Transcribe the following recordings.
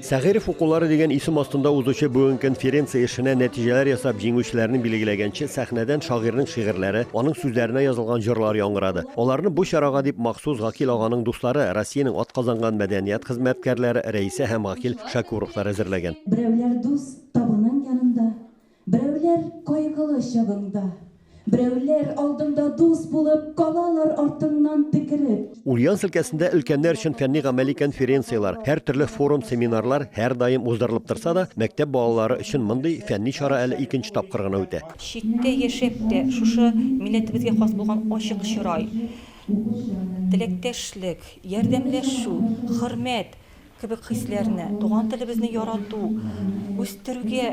Сәгыйров укулары дигән исем астында узучы бүгенге конференция эшенә нәтиҗәләр ясап җиңүчеләрне билгеләгәнче сәхнәдән шагыйрьнең шигырьләре, аның сүзләренә язылган җырлар яңгырады. Аларны бу чарага дип махсус Гакил аганың дуслары, Россиянең атказанган мәдәният хезмәткәрләре Рәисә һәм Гакил Шәкүровлар әзерләгән. Берәүләр дус табының янында, Берәүләр кайгылы чагыңда. Берәүләр алдыңда дус булып, калалар артыңнан төкереп. Ульяновск өлкәсендә өлкәннәр өчен фәнни-гамәли конференцияләр, һәртөрле форум-семинарлар һәрдаим уздырылып торса да, мәктәп балалары өчен мондый фәнни чара әле икенче тапкыр гына үтә. Читтә яшәп тә, шушы милләтебезгә хас булган ачык чырай, теләктәшлек, ярдәмләшү, хөрмәт, Кебек хисләрне, туган телебезне ярату, үстерүгә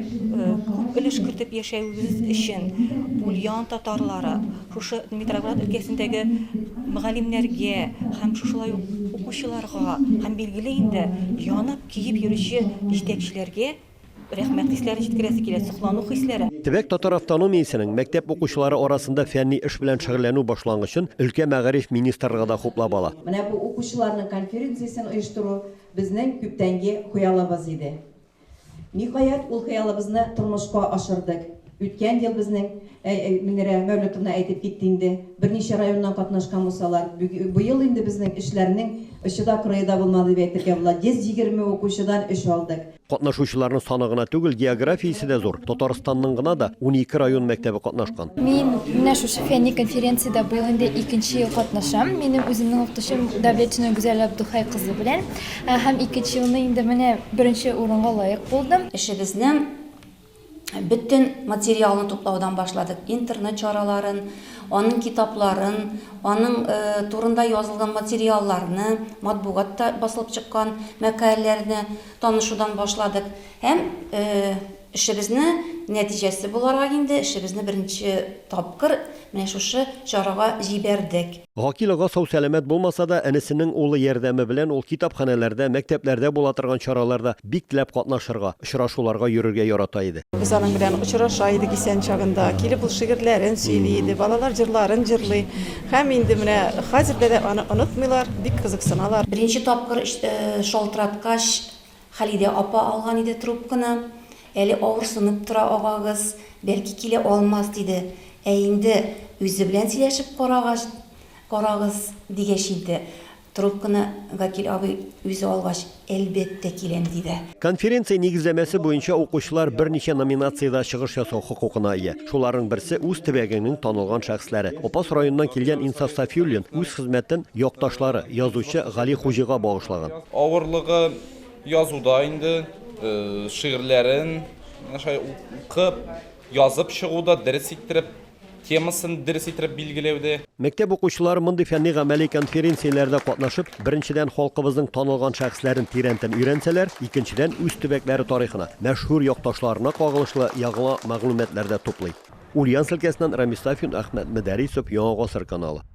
күп өлеш кертеп яшәвебез өчен Ульян татарлары, шушы Дмитроград өлкәсендәге мөгаллимнәргә һәм шушылай ук укучыларга һәм, билгеле инде, янып-көеп йөрүче җитәкчеләргә Рәхмәт хисләрен җиткерәсе килә, соклану хисләре. Төбәк татар автономиясенең мәктәп укучылары арасында фәнни эш белән шөгыльләнү башлангычын өлкә мәгариф министрлыгы да хуплап ала. Менә бу укучыларның конференциясен оештыру безнең күптәнге хыялыбыз иде. Ниһаять, ул хыялыбызны тормышка ашырдык. Үткән ел безнең, Мөнирә Мәүлетовна әйтеп китте инде, берничә районнан катнашкан булсалар, быел инде безнең эшләрнең очы да кырые да булмады дип әйтергә була. 120 укучыдан өч алдык. Катнашучыларның саны гына түгел, географиясе дә зур, Татарстанның гына да 12 район мәктәбе катнашкан. Мин менә шушы фәнни конференциядә быел инде икенче ел катнашам. Минем үземнең укытучым Давлетшина Гүзәл Абдухай кызы белән. Һәм икенче елны инде менә беренче урынга лаек булдым. Эшебезнең бөтен материалны туплаудан башладык. Интернет чараларын, аның китапларын, аның турында язылган материалларны, матбугатта басылып чыккан мәкаләләрне танышудан башладык. Һәм эшебезне нәтиҗәсе буларак инде эшебезне беренче тапкыр менә шушы чарага җибәрдек. Гакил ага сау-сәламәт булмаса да, энесенең улы ярдәме белән ул китапханәләрдә, мәктәпләрдә була торган чараларда бик теләп катнашырга, очрашуларга йөрергә ярата иде. Без аның белән очраша идек исән чагында. Килеп ул шигырьләрен сөйли иде, балалар җырларын җырлый. Һәм инде менә хәзер дә аны онытмыйлар, бик кызыксыналар. Беренче тапкыр шалтыраткач, Халидә апа алган иде трубканы. Әле авырсынып тора агагыз, бәлки килә алмас, диде. Ә инде үзе белән сөйләшеп карагач, карагыз, дигәч инде, трубканы Гакил абый үзе алгач, әлбәттә киләм, диде. Конференция нигезләмәсе буенча укучылар берничә номинациядә чыгыш ясау хокукына ия. Шуларның берсе, үз төбәгеңнең танылган шәхесләре. Апас районыннан килгән Инсаф Сафиуллин үз хезмәтен якташлары, язучы Гали Хуҗига багышлаган. Авырлыгы язуда инде, шигырьләрен менә шулай укып, язып чыгуда, дөрес иттереп, темасын дөрес иттереп билгеләүдә. Мәктәп укучылары мондый фәнни-гамәли конференцияләрдә катнашып, беренчедән, халкыбызның танылган шәхесләрен тирәнтен өйрәнсәләр, икенчедән, үз төбәкләре тарихына, мәшһүр якташларына кагылышлы яңа мәгълүматлар да туплый. Ульяновск өлкәсеннән Рамис Сафин, Әхмәт Мөдәрисов, Яңа Гасыр каналы.